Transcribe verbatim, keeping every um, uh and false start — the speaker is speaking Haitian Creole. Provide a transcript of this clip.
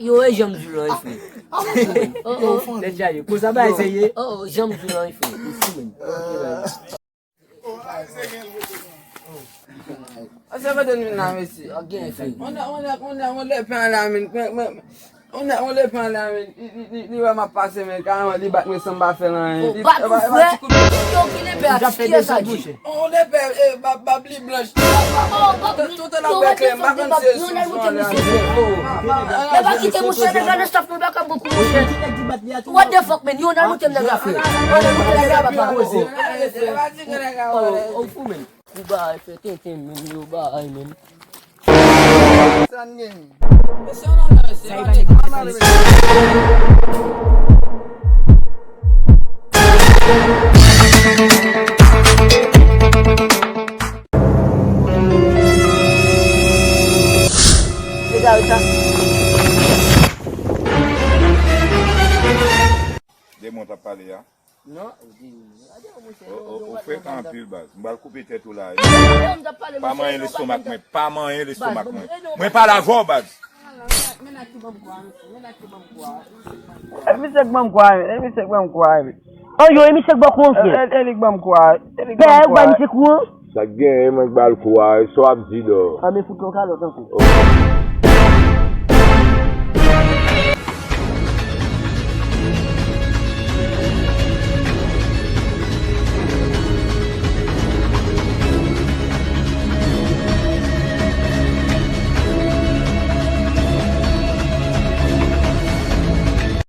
Yo, e janm di w lan, wi, frè. Oh, oh. Tèt chaje. Konsa bagay sa ye. Oh, oh, janm di w lan, wi, frè. Ou fou, menm. Ase kote n vin la, mesye? Ok, frè. On a, on a, on a, on le pen la, men. Mwen, mwen, on a, on le pen la, men. Li, li, li, li wè m ap pase, men. Kareman, li bat mwen san m pa fè l anyen. Oh, bat ou, frè? Yo, ki lepè a, ki lepè sa di? On lepè, eh, bab, bab li blanch. Oh, bab li, yo, wè ke fòk de bab, yo, lè l moute misye. Yo pa kite mouche, nèg la nan staff nou, l pa ka bon kou mouche. What the fuck, man? Yo, nan moute m nèg la, frè. Yo, nan moute nèg la, papa. Oh, oh, oh, fou, man. Kou bagay fè tenten, men yo bagay, men. Sa n gen? Mesye, on a lè, se pa de Egare sa. De mwen t ap pale a. Non, ou di, gade yon mouche, ou, ou, ou frekan anpil, baz. M pral koupe tèt ou la. Pa manyen lestomak mwen, pa manyen lestomak mwen. Mwen pale avè w, baz. E misye k ban m kwa, e misye k ban m kwa, e misye k ban m kwa. Oh, yo, e misye k ban kou an, frè. E, e, e li k ban m kwa, e li k ban m kwa. Pè, ou bay misye kou an? Sa k genyen, mwen k ba l kou a, sa w ap di dò? A, men fout yon kalòt ankò.